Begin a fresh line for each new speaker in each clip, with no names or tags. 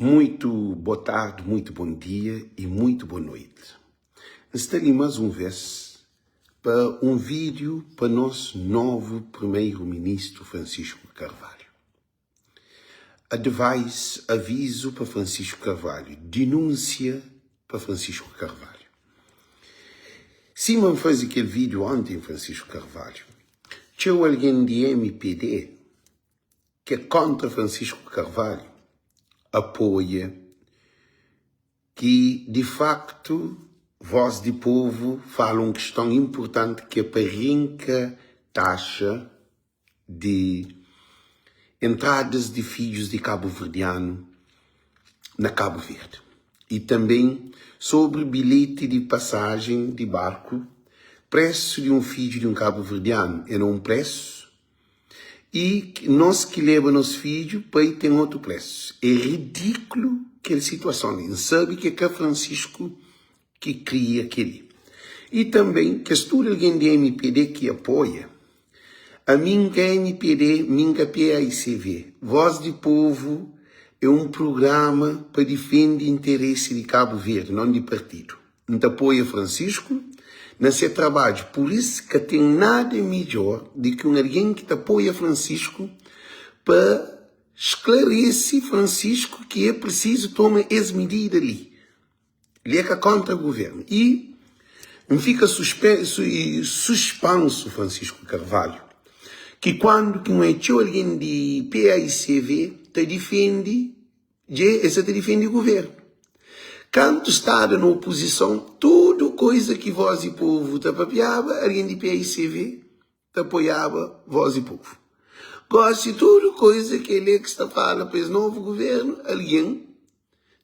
Muito boa tarde, muito bom dia e muito boa noite. N sta li más un vez pa un vídeo pa nos novu Primeiro-Ministro Francisco Carvalho. Advice, avizu pa Francisco Carvalho, dinúnsia pa Francisco Carvalho. Sima N faze kel vídeo onten Francisco Carvalho, txeu algen di MPD ki é kontra Francisco Carvalho apoia ki di faktu Voz di Povo fala un kiston inpurtanti ki é pa rinka taxa di entradas di fidjus di kabuverdianu na Kabu Verdi i tanben sobri bilheti di pasajen di barku, presu di un fidju di un kabuverdianu é na un presu I nos ki leba nos fidju pai ten otu presu. É ridikulu kel situason li. N sabe ki é ka Francisco ki kria kel-li. I tanben kes tudu algen di mpd ki apoia. Ami N ka mpd, mi N ka PAICV. Voz di Povu é un prugrama pa difende interesi di Kabu Verdi, non di partidu. N ta apoia Francisco na se trabadju, pur is ka ten nada midjor di ki un algen ki ta apoia Francisco pa sklarese Francisco ki e prisizu toma es midida li. Li e ka kontra guvernu. I N fika suspansu Francisco Carvalho ki kuandu ki N oia txeu algen di PAICV ta difende Dje es sa ta difende guvernu. Kantu staba na opuzison, tudu koiza ki Voz di Povu ta papiaba, algen di paicv ta apoiaba Voz di Povu. Gosi, tudu koiza ki Alex ta fala pa es novu guvernu, algen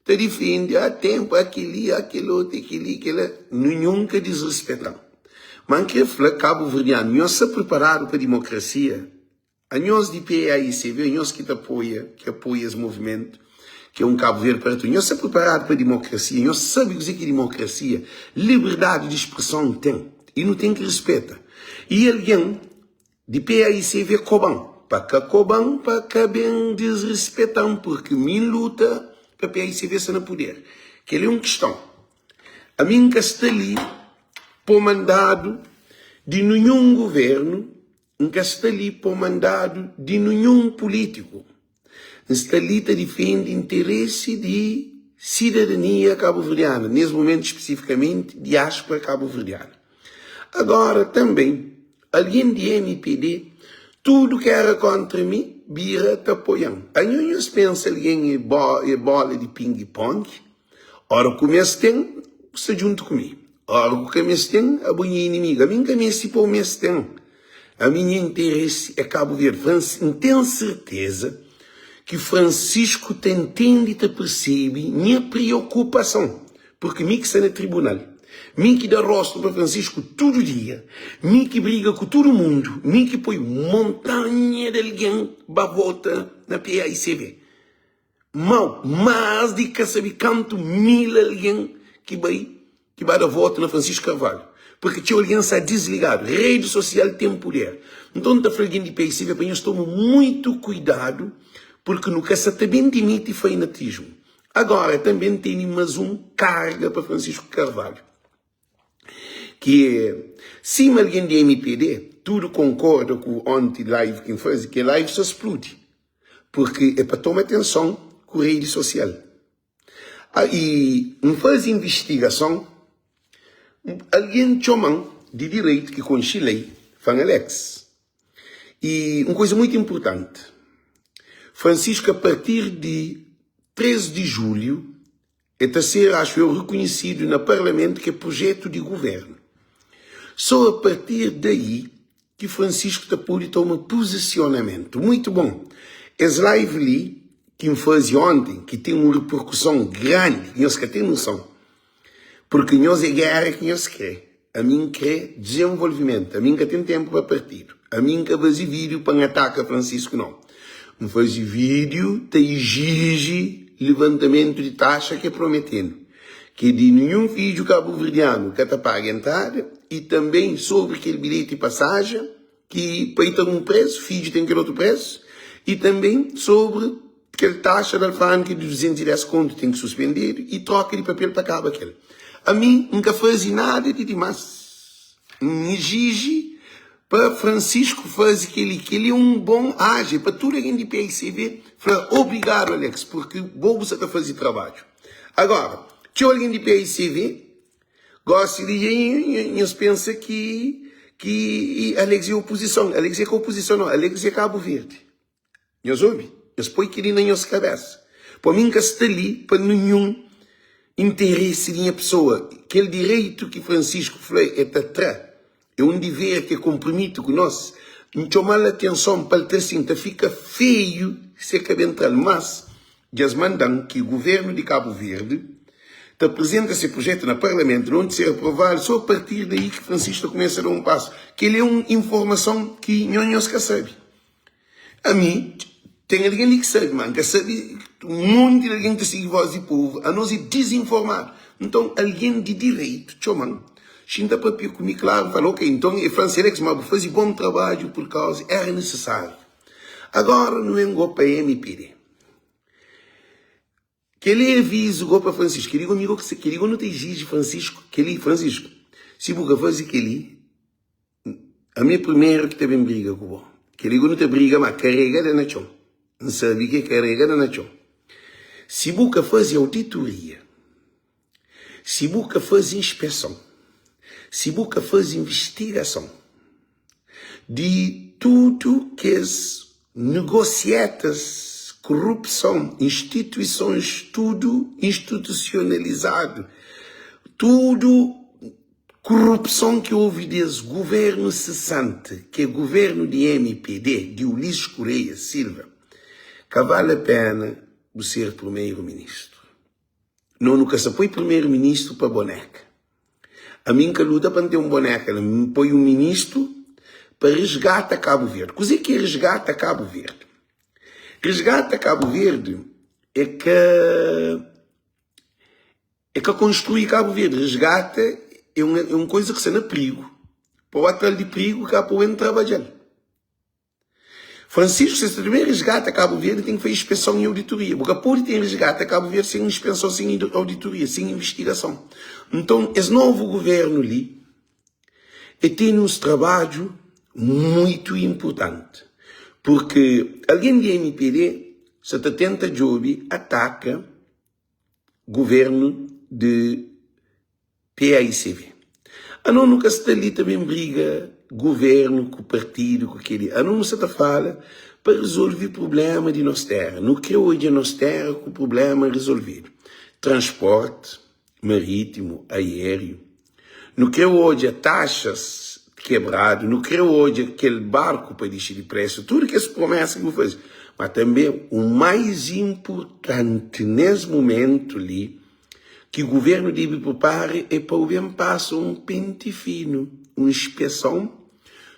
ta difende, ah tenpu, ah keli, ah kelotu, e keli, kela. Ninhun ka disrispeta-m. Ma N kre fla kabuverdianu, nhos sta priparadu pa dimokrasia? Anhos di PAICV, anhos ki ta apoia, ki apoia es movimentu, ki é un Kabu Verdi para tudu, nhos sta priparadu pa dimokrasia? Nhos sabe kuzê ki dimokrasia, liberdadi di spreson ten i nu ten ki rispeta. I algen di PAICV koba-m, pa ka koba-m, pa ka ben disrispeta-m, purki mi N luta pa PAICV sta na puder. Kel-li é un kiston. Ami N ka sta li po mandadu di ninhun guvernu. N ka sta li po mandadu di ninhun pulítiku. N sta li ta difende interesi di sidadania kabuverdiana, nes mumentu spesifikamenti diáspora kabuverdiana. Agora, tanben, algen di mpd, tudu ki era kontra mi, bira ta apoia-m. Anho nhos pensa algen é bola di pingi-pongi? Ora ku mes ten, bu sta djuntu ku mi. Ora ku ka mes ten, abo nha inimigu. Ami N ka meste pa-u mes ten. Ami nha interesi é Kabu Verdi. N ten serteza ki Francisco ta intende i ta persebe nha priokupason. Purki mi ki sta na tribunal, mi ki da rostu pa Francisco tudu dia, mi ki briga ku tudu mundu, mi ki poi montanha di algen ba vota na PAICV. Mau, más di ka sabe kantu mil algen ki bai, ki ba da votu na Francisco Carvalho. Purki txeu algen sta disligadu. Redi sosial ten puder. Nton, N ta fla algen di PICV pa nhos toma muitu kuidadu, purki nu ka sa ta ben dimiti fainatismu. Agora, tanbe N tene más un karga pa Francisco Carvalho, ki é, sima algen di mpd, tudu konkorda ku onti live ki N faze, ke live sa spludi. Purki é pa toma atenson ku redi sosial. Ah, i N faze invistigason, algen txoma-m di direitu ki konxe lei, fla-m, Alex, i un kuza muitu inpurtanti, Francisco a partir di 3 di juliu El ta ser, axu eu, rekonhesidu na parlamentu ke projetu di guvernu. So a partir daí ki Francisco ta pode toma puzisionamentu. Muitu bon. Es live li ki N faze onten, ki ten un reperkuson grandi, nhos ka ten noson. Purki nhos é gera ki nhos kre. Ami N kre dizenvolvimentu. Ami N ka ten tenpu pa partidu. Ami N ka faze vídiu pa N ataka Francisco, nau. N faze vídiu ta iziji levantamentu di taxa ki e promete-nu, ki di ninhun fidju kabuverdianu ka ta paga entrada i tanben sobri kel bilheti pasajen ki pai ta un presu, fidju ten kel otu presu, i tanben sobri. Kel taxa di alfândega di 210 kontu ten ki suspendedu i troka di papel pa kaba kel. Ami N ka faze nada di dimás. N iziji pa Francisco faze kel-li. Kel-li é un bon aji pa tudu algen di PICV fla obrigadu Alex purki bo bu sa ta faze trabadju. Agora, txeu algen di PICV gosi di dja nhos pensa ki ki Alex é opozison. Alex é ka opozison nau, Alex é Kabu Verdi. Nhos obi? Nhos poi kel-li na nhos kabésa. Pa mi, N ka sta li pa ninhun interesi di nha pesoa. Kel direitu ki Francisco fla e ta tra é un diver ki e konpromiti ku nos. N txoma-l atenson pa el tra sin. Ta fika feiu si e ka ben tra-l. Mas, dja es manda-m ki Guvernu di Kabu Verdi ta aprizenta se prujetu na Parlamentu, na undi ser aprovadu, so a partir daí ki Francisco ta kumesa da un pasu. Kel-li é un informason ki nho nhos ka sabe. Ami, ten algen li ki sabe, ma N ka sabe, un monti di algen ki ta sigi vós di povu, anos é dizinformadu. Nton, algen di direitu txoma-m, xinta papia ku mi, klaru, fala, ok, nton, e fla-m, Selex, ma bu faze bon trabadju purkauza éra nisisáriu. Agora, nu ben go pa mpd. Kel-li é avizu go pa Francisco. Kel-li go mi go ki kel-li go nu ta iziji Francisco, kel-li, Francisco, si bu ka faze kel-li, ami é primeru ki ta ben briga ku bo. Kel-li go nu ta briga ma karega da na txon. N sabe ki é karega da na txon. Si bu ka faze auditoria, si bu ka faze inspeson, si bu ka faze invistigason di tudu kes Negosietas, korupson, instituisons tudu institusionalizadu, tudu korupson ki ovi di es guvernu sesanti, ki é guvernu di mpd, di Ulisses Correia Silva, ka vale a pena bu ser primeru ministru. No nu ka sa poi primeru ministru pa boneka. Ami N ka luta pa N ten un boneka la, N poi un ministru pa resgata Kabu Verdi. Kuzê ki é resgata Kabu Verdi? Resgata Kabu Verdi é ka é ka konstrui Kabu Verdi. Resgata é un é un koza ki sta na prigu. Pa bu atra-l di prigu ka pa bu ben trabadja-l. Francisco se sta ben resgata Cabo Verde tem ki faze inspeson e auditoria. Bu ka pode tem resgata Cabo Verde sem inspeson, sem auditoria, sem investigason. Nton es novo governo li e tene uns trabadju muito importante, porque alguém di mpd sa ta tenta djobe ataka governo di PAICV. Anos nu ka sta li ta ben briga governu ku partidu ku keli. Anos nu sa ta fala pa rezolvi prublema di nos tera. Nu kre odja nos tera ku prublema rezolvidu. Transporti maritimu, aeriu. Nu kre odja taxas kebradu. Nu kre odja kel barku pa dixi di presu. Tudu kes promesa ki bu faze. Ma tanbe u mais inpurtanti nes mumentu li ki guvernu debe pripara é pa ben pasa un penti finu, un inspeson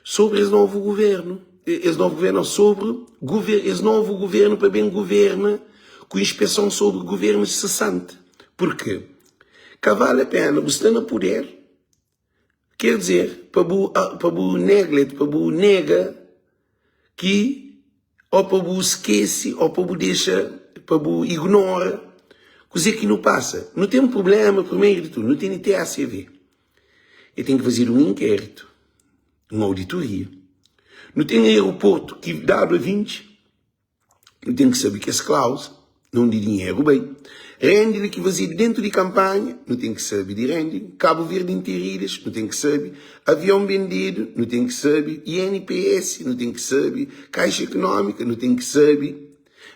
sobri es novu guvernu, es novu guvernu nau, sobri es novu guvernu pa ben guverna ku inspeson sobri guvernu sesanti. Purki ka vale a pena bu sta na puder, ker dizer pa bu pa bu neglect, pa bu nega ki ô pa bu skese ô pa bu dexa pa bu ignora kuzê ki nu pasa. Nu ten prubléma primeru di tudu, nu tene TACV. E ten ki fazedu un inkéritu, un auditoria. Nu ten aeroportu ki dadu a 20. Nu ten ki sabe kes klauza na undi dinheru bai. Rendili ki fazedu dentu di kanpanha, nu ten ki sabe di rendili. Kabu Verdi interidas, nu ten ki sabe. Avion bendedu, nu ten ki sabe. INPS, nu ten ki sabe. Kaixa Ekonómika, nu ten ki sabe.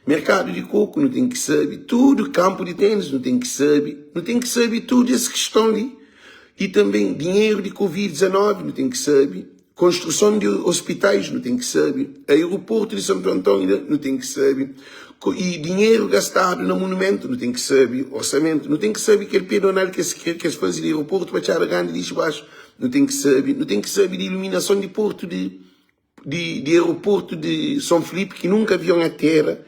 Merkadu di koku, nu ten ki sabe. Tudu kanpu di tenis, nu ten ki sabe. Nu ten ki sabe tudu es kiston li. I tanben dinheru di Covid 19, nu ten ki sabe. Konstruson di ospitais nu ten ki sabe, aeroportu di Santu Anton inda nu ten ki sabe, i dinheru gastadu na monumentu nu ten ki sabe, orsamentu nu ten ki sabe, kel pedonal ki es ki es faze di aeroportu pa Txada Grandi dixi baxu nu ten ki sabe, nu ten ki sabe di iluminason di portu di di di aeroportu di Son Filipi ki nunka avion atera,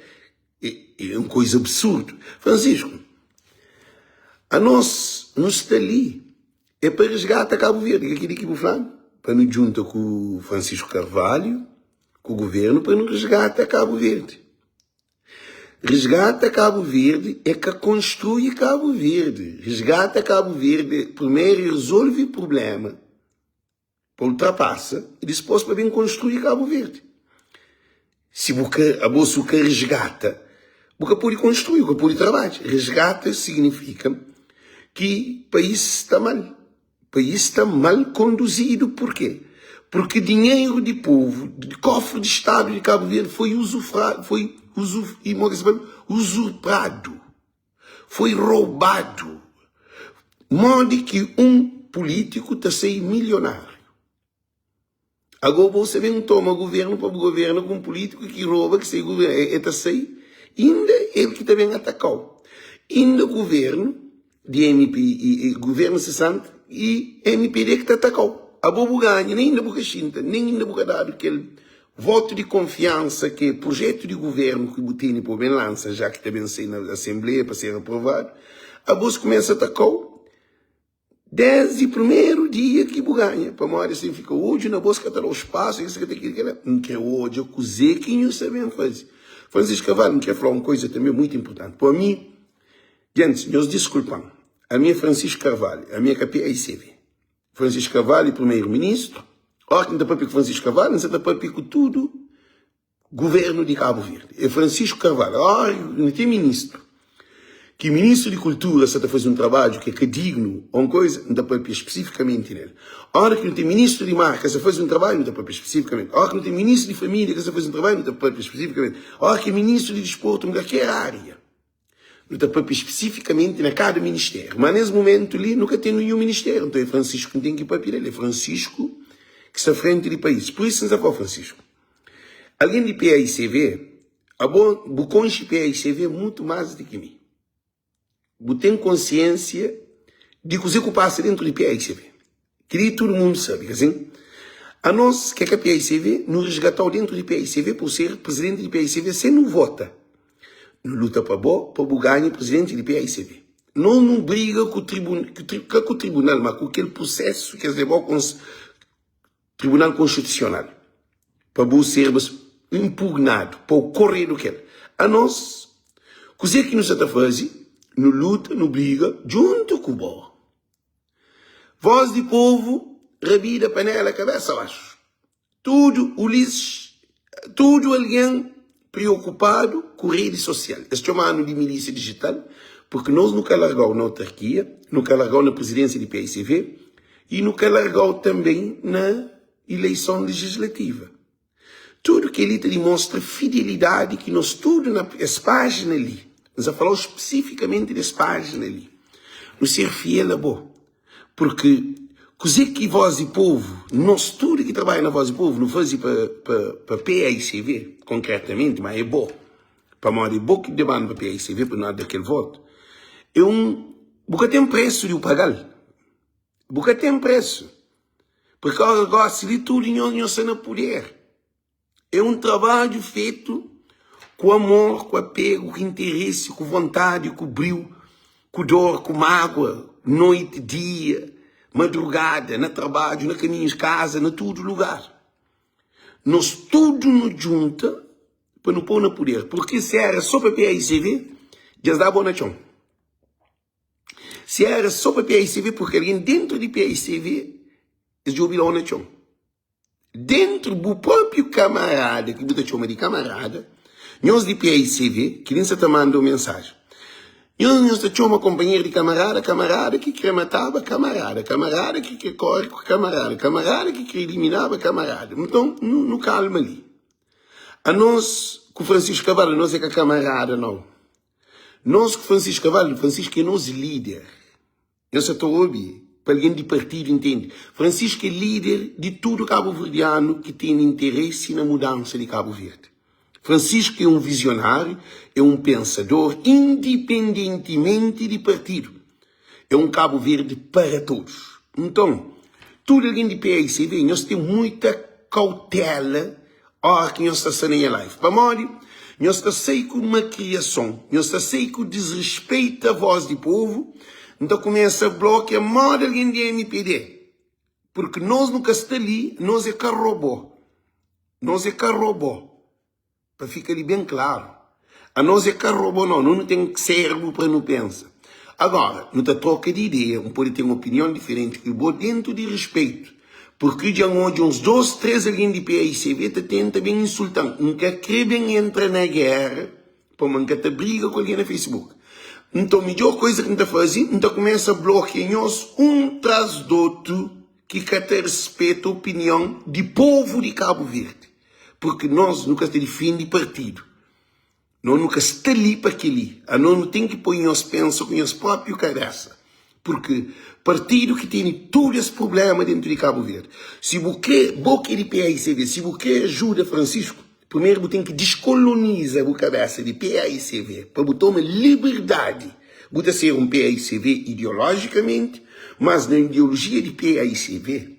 é un koiza absurdu. Francisco, anos nu sta li É pa resgata Kabu Verdi, ka kel-li ki bu fla-m? Pa nu djunta ku Francisco Carvalho, ku governu, pa nu resgata Kabu Verdi. Resgata Kabu Verdi é ka konstrui Kabu Verdi. Resgata Kabu Verdi é primeru é rezolve prublema pa ultrapasa i dispos pa ben konstrui Kabu Verdi. Si bu ka, abo si bu ka resgata, bu ka pode konstrui, bu ka pode trabadja. Resgata signifika ki país sta mal. País sta mal konduzidu purke? Purke dinheru di povu, di kofri di stadu di Kabu Verdi foi uzufra, foi uzu, i mo ki se fala? Uzurpradu, foi roubadu. Modi ki un pulítiku ta sai milionáriu? Ago bo sa ben toma guvernu pa bu governa ku un pulítiku ki roba ki sai guvernu e ta sai inda el ki ta ben atakau inda guvernu di MP i guvernu sesante i MPD ki ta atakau abo bu ganha nen inda bu ka xinta nen inda bu ka dadu kel votu di konfiansa ke projetu di guvernu ki bu tene pa bu ben lansa ja ki ta ben sai na asenbleia pa ser aprovadu abo es kumesa atakau. Desdi primeru dia ki bu ganha, pamodi es ten fika odju na bo, es ka ta da-u spasu, es ka ta kiri kila. N kre odja kuzê ki nhu sta ben faze. Francisco Carvalho, N kre fla un koisa tanbe muitu inpurtanti. Pa mi, gentis, nhos diskulpa-m, ami é Francisco Carvalho, ami é ka PAICV. Francisco Carvalho é primeru-ministru. Óra ki N ta papia ku Francisco Carvalho, N sa ta papia ku tudu Guvernu di Kabu Verdi é Francisco Carvalho. Ora, nu ten ministru ki ministru di kultura sa ta faze un trabadju ki é ka dignu o un koisa, N ta papia spesifikamenti nel. Ora ki nu ten ministru di mar ka sa faze un trabadju, nu ta papia spesifikamenti. Ora ki nu ten ministru di familia ka sa faze un trabadju, nu ta papia spesifikamenti. Ora ki ministru di disportu, un kalker aria. Nu ta papia spesifikamenti na kada ministériu. Má nes mumentu li, nu ka ten ninhun ministériu. Nton, é Francisku ki N ten ki papia del. É Francisku ki sta frenti di país. Pur isu, N sta fla, Francisku, algen di PAICV, abo bu konxe PAICV mutu más di ki mi. Bu ten konsiénsia di kuzê ku pasa dentu di PAICV. Kel-li tudu mundu sabe, ka sin? Anos ki é ka PAICV, nu resgata-u dentu di PAICV pa bu ser prizidenti di PAICV sen nu vota. Nu luta pa bo, pa bu ganha prizidenti di PAICV. Nos nu briga ku tribunal, ka ku tribunal, ma ku kel prusesu ki es leba-u Tribunal Konstitusional pa bu serba impugnadu, pa u koredu kel. Anos, kuzê ki nu sa ta faze? Nu luta, nu briga djuntu ku bo. Voz di povu rabida panela kabesa baxu. Tudu Ulisses, tudu algen preokupadu ku redi sosial. Es txoma-nu di milísia dijital purki nos nu ka larga-u na autarkia, nu ka larga-u na prizidénsia di paicv i nu ka larga-u tanben na ileison lejislativa. Tudu kel-li ta dimostra fidelidadi ki nos tudu na es pájina li, N sa fala-u spesifikamenti des pájina li, nu ser fiel a bo. Purki kuzê ki Voz di Povu, nos tudu ki trabadja na Voz di Povu, nu faze pa, pa, pa PAICV, konkretamenti, ma é bo, pamodi é bo ki deba-nu pa PAICV pa nu da kel votu, é un, bu ka ten presu di bu paga-l. Bu ka ten presu. Purki ora gosi li tudu nhos, nhos sta na puder. É un trabadju fetu ku amor, ku apegu, ku interesi, ku vontadi, ku briu, ku dor, ku mágua, noiti, dia, madrugada, na trabadju, na kaminhu di kaza, na tudu lugar. Nos tudu nu djunta pa nu pô na puder. Purki si éra sô pa PAIGV, dja es da bo na txon. Si éra sô pa PAICV, purki algen déntu di PAICV, es djobe la na txon. Déntu bu própi kamarada, ki bu ta txoma di kamarada, nhos di PAICV, ki li N sa ta manda un mensajen. Nhos, nhos ta txoma konpanheru di kamarada, kamarada ki krê mataba kamarada, kamarada ki krê kóre ku kamarada, kamarada ki krê iliminaba kamarada. Nton, nu, nu kalma li. Anos ku Francisco Carvalho, nos é ka kamarada, nau. Nos ku Francisco Carvalho, Francisco é nos líder. Nhos sa ta obi? Pa algen di partidu intende. Francisco é líder di tudu kabuverdianu ki tene interesi na mudansa di Kabu Verdi. Francisco é un vizionáriu, é un pensador, indipendentimenti di partidu. É un Kabu Verdi para todos. Nton, tudu algen di PAICV, nhos ten muita kautela Óra ki nhos ta sta na nha live. Pamodi nhos ta sai ku makriason, nhos ta sai ku disrespeita voz di povu, N ta kumesa blokia moda algen di mpd. Purki nos nu ka sta li, nos é ka robô. Nos é ka robô. Pa fika li ben klaru. Anos é ka robô nau, no nu ten sérbru pa nu pensa. Agora, nu ta troka di ideia, N pode ten opinion diferenti ku bo dentu di rispeitu. Purki dja N odja uns dos, tres algen di PAICV ta tenta ben insulta-m. N ka kre ben entra na géra, pamodi N ka ta briga ku algen na Facebook. Nton, midjór kuza ki N ta faze, N ta kumesa blokia nhos un tras d'otu ki ka ta rispeta opinion di povu di Kabu Verdi. Purki nos nu ka sta difende partidu. Nos nu ka sta li pa kel-li. Anos nu ten ki poi nhos pensa ku nhos própiu kabésa. Purki partidu ki tene tudu es prubléma déntu di Kabu Verdi. Si bu krê, bo ki é di paicv, si bu krê ajuda Francisco, primeru bu ten ki diskoloniza bu kabésa di paicv pa bu toma liberdadi. Bu ta ser un paicv ideolojikamenti, mas na ideolojia di paicv,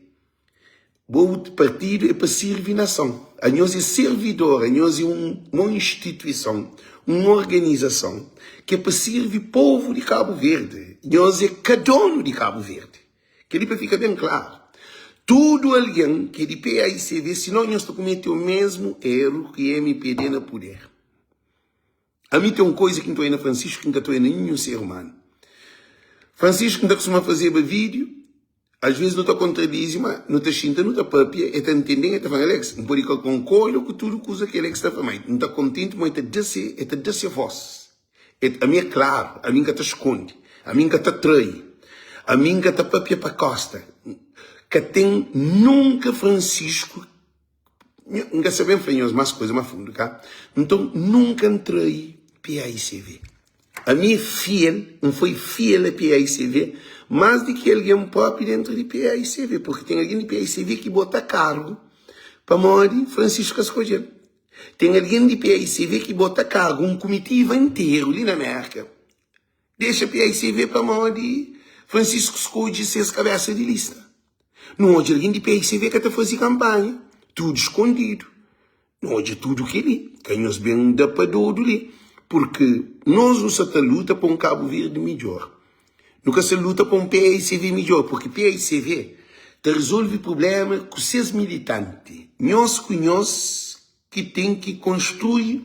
Bo partidu é pa sirvi nason. Anhos é servidor, anhos é un instituison, un organizason ki é pa sirvi povu di Kabu Verdi. Nhos é ka donu di Kabu Verdi. Kel-li pa fika ben klaru. Tudu algen ki é di paicv, sinon nhos ta kumete o mesmu eru ki mpd na puder. Ami ten un koiza ki N ta oia na Francisco ki N ka ta oia na ninhun ser umanu. Francisco N ta kustuma fazeba vídiu, asvês nu ta kontradize, ma nu ta xinta nu ta papia, el ta ntende-m, el ta fla-m, Alex, N pode ka konkorda ku tudu kuza ki Alex ta fla, ma N ta kontenti ma el ta da se, el ta da se vós. El, ami é klaru, ami N ka ta skonde, ami N ka ta trai, ami N ka ta papia pa kósta. Ka ten nunka Francisco N ka sabe N fla nhos más kuza más fundu ka. Nton nunka N trai PAICV. Ami é fiel, N foi fiel a PAICV más di ki algen própi dentru di PAICV, purki ten algen di PAICV ki bota kargu pamodi Francisco ka skodje-l. Ten algen di PAICV ki bota kargu un kumitiva interu li na Mérka. Dexa PAICV pamodi Francisco skodje ses kabesa di lista. Nu odja algen di PAICV ka ta faze kanpanha, tudu skondidu. Nu odja tudu kel-li. Ka nhos ben da pa dodu li, purki nos nu sa ta luta pa un Kabu Verdi midjór. Nu ka sa luta pa un PAICV midjór, purki PAICV ta rezolve prubléma ku ses militanti. Nhos ku nhos ki ten ki konstrui.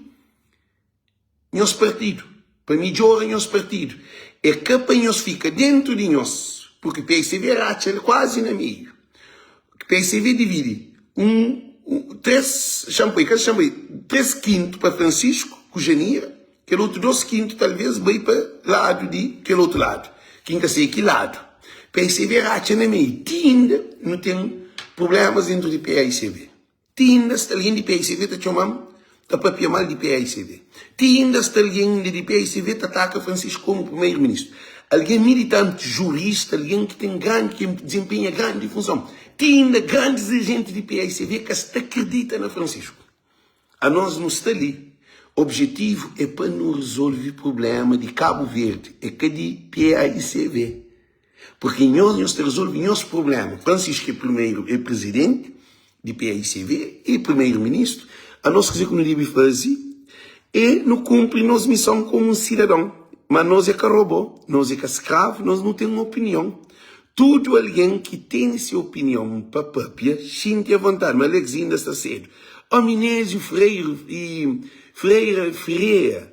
Nhos partidu, pa midjora nhos partidu, é ka pa nhos fika dentu di nhos, purki PICV ratxa el kuazi na meiu. PICV dividi un, un, tres, xa-m poi, ka xa-m poi, tres kintu pa Francisco ku Janira, kel otu dos kintu talves bai pa ladu di kel otu ladu, ki N ka sei ki ladu. PICV ratxa na meiu, ti inda nu ten prublémas dentu di PICV. Ti inda sta algen di PICV ta txoma-m ta papia mal di PICV. Ti inda sta algen inda di PICV ta ataka Francisco komu Primeiro-Ministru. Algen militanti, jurista, algen ki ten grandi, ki dizenpenha grandi funson. Ti inda grandis dirigenti di PICV ka sta kridita na Francisco. Anos nu sta li, objetivu é pa nu rezolve prublema di Kabu Verdi, é ka di PICV. Porque nhos, nhos ta resolve nhos problema. Francisco é primeiro, é presidente di PAICV, é primeiro ministro. A nos kuze ku nu debe faze é nu kumpri nos mison komu un sidadon. Ma nos é ka robô, nos é ka skravu, nos nu ten opinion. Tudu algen ki tene se opinion pa papia, xinti avontadi. Ma Alex inda sta sedu. Omi Nézio Freire e Freire Ferreira.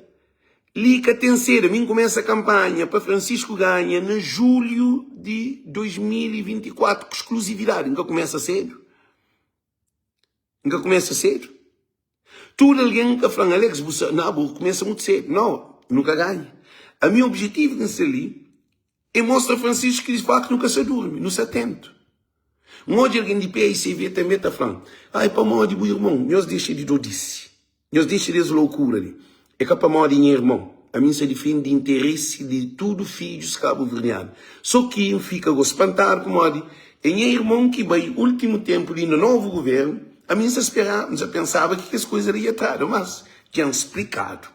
Li ka ten seda. Mi N kumesa kanpanha pa Francisco ganha na julhu di 2024 ku skluzividadi. N ka kumesa sedu. N ka kumesa sedu. Tudu algen ka fla-m, Alex, bu sa, na, bu kumesa mutu sedu. Nau, nu ka ganha. Ami objetivu ki N sta li é mostra Francisco ki di faktu nu ka sa durmi, nu sa atentu. N odja algen di PICV tanbe ta fla-m, Ai, pamodi bu irmon? Nhos dexa di dodisi. Nhos dexa di es loukura li. É ka pamodi nha irmon. Ami N sa difende interesi di tudu fidjus kabuverdianu. So ki N fika go spantadu pamodi é nha irmon ki bai ultimu tenpu li na novu guvernu. Ami N sa speraba, N sa pensaba ki kes kuza li ia tradu, mas dja N splikadu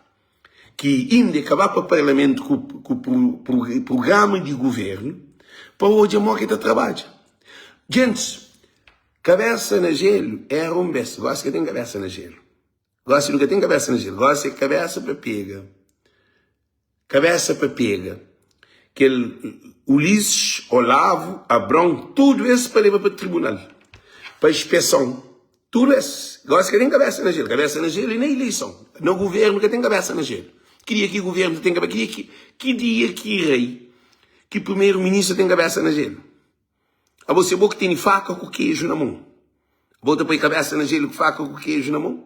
ki inda é ka ba pa parlamentu ku prugrama di guvernu pa odja mo ki ta trabadja. Gentis, Kabesa na jelu era un bes, gosi ka ten kabesa na jelu. Gosi nu ka ten kabesa na jelu, gosi é kabesa pa pega. Kabesa pa pega. Kel Ulisses, Olavo, Abrão, tudu es pa leba pa tribunal, pa inspeson, tudu es. Gosi ka ten kabesa na jelu, kabesa na jelu é na ileison, na guvernu ka ten kabesa na jelu. Ki dia ki governu ta ten kabesa? Ki dia ki, ki dia ki rei, ki primeru ministru ten kabesa na jelu? Abo se bo ki tene faka ku keju na mon, bo ta poi kabesa na jelu ku faka ku keju na mon?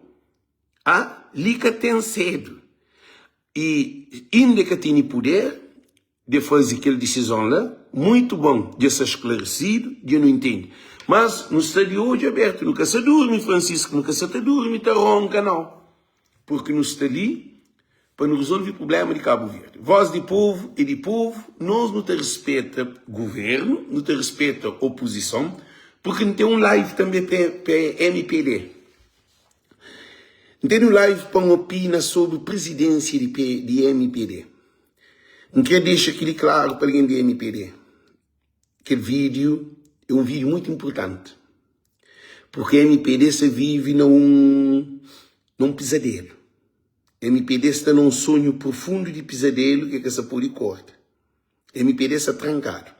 Ah, li ka ten sedu. I inda ka tene puder de faze kel disizon la. Muito bon, dja sta sklaresidu, dja nu intende. Mas nu sta di odju abertu, nu ka sta durmi, Francisco, nu ka sta ta durmi ta ronka nau. Purki nu sta li pa nu rezolve prublema di Kabu Verdi. Voz di povu é di povu, nos nu ta rispeta guvernu, nu ta rispeta opuzison, purki nu ten un live tanbe pa MPD. N ten un live pa N opina sobri prizidensia di MPD. N kre dexa kel-li klaru pa algen di MPD, kel vídiu é un vídiu mutu inpurtanti, purki MPD sta vive na un na un pizadelu. MPD sta na un sonhu profundu di pizadelu ki el ka sta pode korda. Mpd sta trankadu.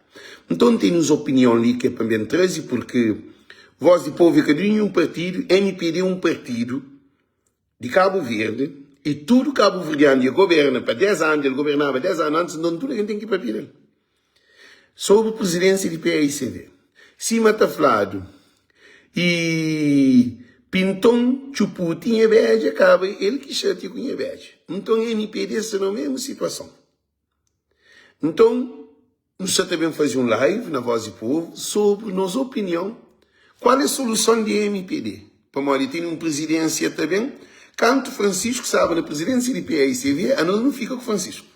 Nton ten uns opinion li ke pa ben traze purki Voz di Povo é ka di ninhun partidu, mpd é un partidu di Kabu Verdi y tudu kabuverdianu dja goberna pa 10 anu, dja el gobernaba 10 anu antis, nton tudu algen ten ki papia del. Sobri prizidensia di paicv, sima ta fladu y Pinton txuputi nha bedja kaba el ki xatia ku nha bedja. Nton mpd sta na mesmu situason. Nton, nu sta ta ben faze un live na Voz di Povo sobri nos opinion kual é soluson di MPD. Pamodi tene un prizidensia ta ben, kantu Francisco staba na prizidensia di PAICV, anos nu fika ku Francisco.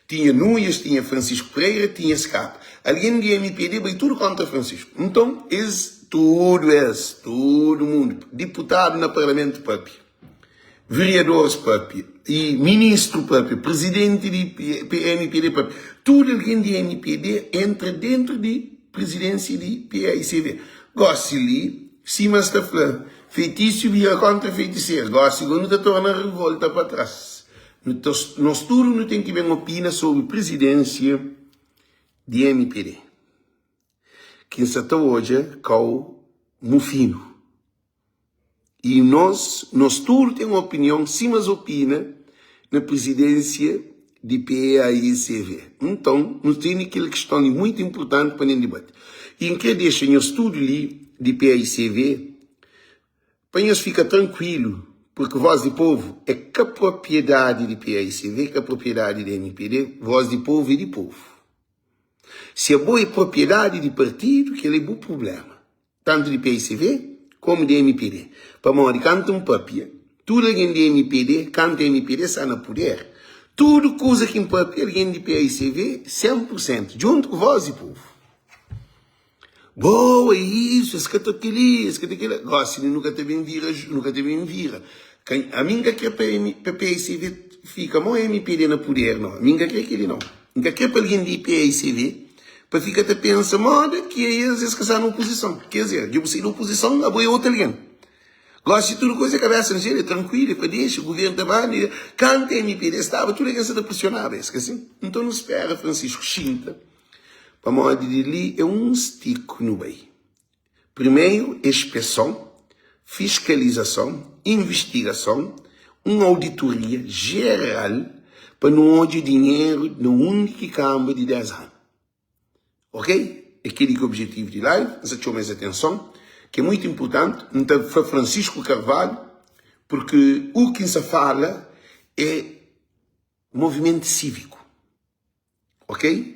Tinha Nunes, tinha Francisco Pereira, tinha Skapa. Algen di MPD bai tudu kontra Francisco. Nton, es tudu es, tudu mundu, diputadu na parlamentu papia. Vereadores papia, e ministro papia, presidente di MPD papia, tudo algen di MPD entra dentro di presidência di PAICV. Gosi li, sima sta fla, feitiço bira kontra feiticeiro, gosi go nu ta torna revolta pa tras. Nu ta, nos tudo nu ten ki ben opina sobre presidência di MPD. Ki N sa ta odja kau mufinu. I nos, nos tudu ten opinion sima es opina na prizidensia di PAICV. Nton, nu tene kel kiston li muitu inpurtanti pa nen dibati. I N kre dexa nhos tudu li di PAICV pa nhos fika trankuilu, purki Voz di Povu é ka propriedadi di PAICV, ka propriedadi di MPD, Voz di Povu é di povu. Si abo é propriedadi di partidu, kel-la é bu prubléma. Tantu di PICV komu di mpd. Pamodi kantu N papia, tudu algen di mpd, kantu mpd sta na puder, tudu kuza ki N papia, algen di PICV, 100 pur sentu, djuntu ku vós di povu. Boa, é isu, es ka ta kel-li, es ka ta kel-la. Gósi li nu ka ta ben vira, nu ka ta ben vira. Ami N ka kre pa PICV fika mo mpd na puder, no. Ami N ka kre kel-li, no. N ka kre pa algen di PICV pa fika ta pensa moda ki es es ka sta na opozison. Ker dizer, dja bu sai di opozison, abo é otu algen. Gosi tudu kuza é kabesa na xel, é trankuilu, é pa dexa, guvernu ta manda. Kantu MPD staba, tudu algen sa ta presionaba es, ka sin? Nton nu spera Francisco xinta, pamodi di li é un stiku nu bai. Primeiro, inspeson, fiskalizason, invistigason, un auditoria jeral pa nu odja dinheru na undi ki kanba di 10 anu. Ok? É keli ki é objetivu di live, N sa txoma es atenson, ki é muitu inpurtanti. N ta fla Francisco Carvalho, purki u ki N sa fala é movimentu síviku. Ok?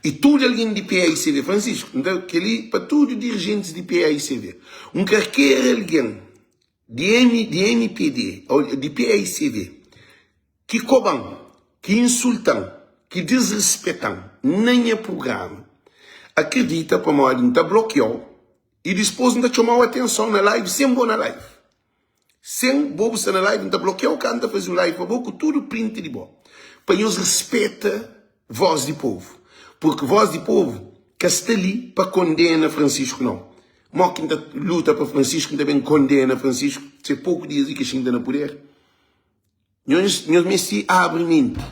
E tudu algen di PAICV, Francisco, N ta kel-li pa tudu dirijentis di PAICV, un karker algen di M, di MPD, ou di PAICV, ki koba-m, ki insulta-m, ki disrispeta-m na nha prugrama, akredita pamodi N ta blokia-u i dispôs N ta txoma-u atenson na live sen bo na live. Sen bo bu sta na live nta blokiau ka nta fazi un live pa bo ku tudu print di bo pa nhos rispeta voz di povo porque voz di povo ka sta li pa kondena Francisco nau mo ki nta luta pa Francisco nta ben kondena Francisco se pouco dias di ki xinta na puder nhos nhos mesti abri menti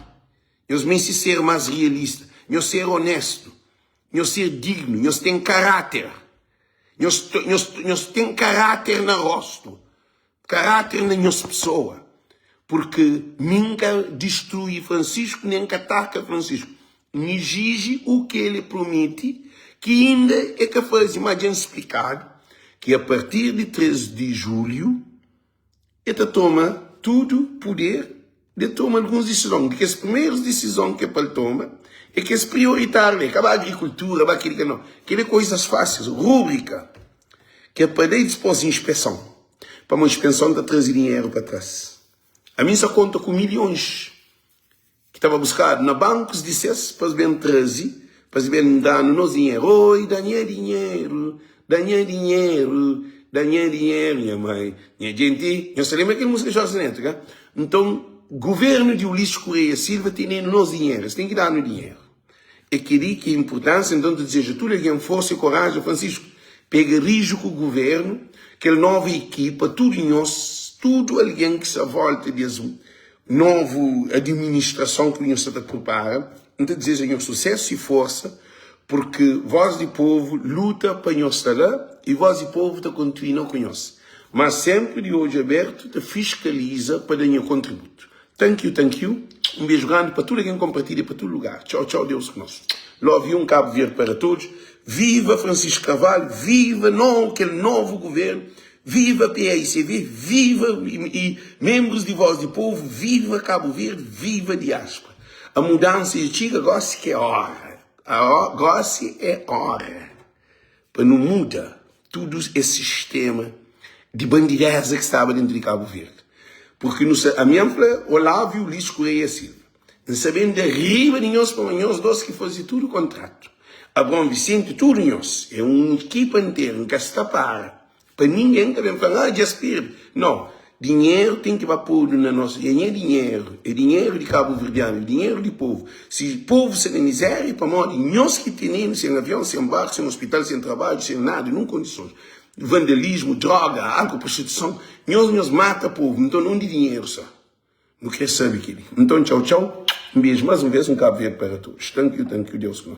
nhos mesti ser mas realista nhos ser honesto nhos ser digno nhos ten karater. Nhos, nhos, nhos ten karáter na rostu, karáter na nhos pesoa. Purki mi N ka distrui Francisco nen N ka ataka Francisco. N iziji u ki el prometi ki inda e ka faze, má dja N splikadu ki a partir di 3 di julhu e ta toma tudu puder de toma alguns disizon. Di kes primerus disizon ki é pa el toma é kes prioritáriu li, ka ba agrikultura, ba kili, kila, nau. Kili é koizas fásil, rúbrika ki é pa da i dispôs inspeson, pamodi inspeson ta traze dinheru pa tras. Ami N sa konta ku milhons. Ki tava buskadu na bankus di ses pa es ben traze, pa es ben da-nu nos dinheru. Oi, da nha dinheru, da nha dinheru, da nha dinheru, nha mai, nha jenti. Nhos ta lenbra kel múzika Jorge Neto, ka? Nton, guvernu di Ulisses Correia Silva tene-nu nos dinheru, es ten ki da-nu dinheru. É kel-li ki é inpurtánsia. Nton, ta dizeja tudu algen forsa i koraji. Francisco, pega riju ku guvernu, kel nova ekipa, tudu nhos, tudu algen ki sta volta di es novu adiministrason ki nhos sta ta pripara. N ta dizeja nhos susésu i forsa, purki Vós di Povu luta pa nhos sta la i Vós di Povu ta kontinua ku nhos. Má sénpri di odju abértu ta fiskaliza pa da nha kontributu. Thank you thank you um beijo grande pa tudo alguém compartilha pa tudo lugar tchau tchau Deus ku nós love you um Cabo Verde para todos viva Francisco Carvalho viva no kel novo governo viva PAICV viva e, e membros de voz de povo viva Cabo Verde viva diáspora a mudança já chega gosse que é hora a gosse é hora pa nu muda tudu es sistema di bandideza ki staba dentu di Kabu Verdi. Purki nu sa, ami N fla Olavo i Ulisses Correia Silva, N sa ben da riba di nhos pamodi nhos dos ki faze tudu kontratu. Abraão Vicente, tudu nhos, é un ekipa nteru, N ka sta para. Pa ningen ka ben fla-m, ah, dja es perde. Nau, dinheru ten ki ba podu na nos. É nha dinheru, é dinheru di kabuverdianu, é dinheru di povu. Si povu sta na mizéria é pamodi nhos ki tene-nu sen avion, sen barku, sen ospital, sen trabadju, sen nada, nun kondisons. Vandalismu, droga, álkol, prostituison, nhos, nhos mata povu. Nton, undi dinheru sta? Nu kre sabe kel-li. Nton, txau, txau. Un beju más un vês, un Kabu Verdi para todos. Thank you, thank you, Deus ku nos.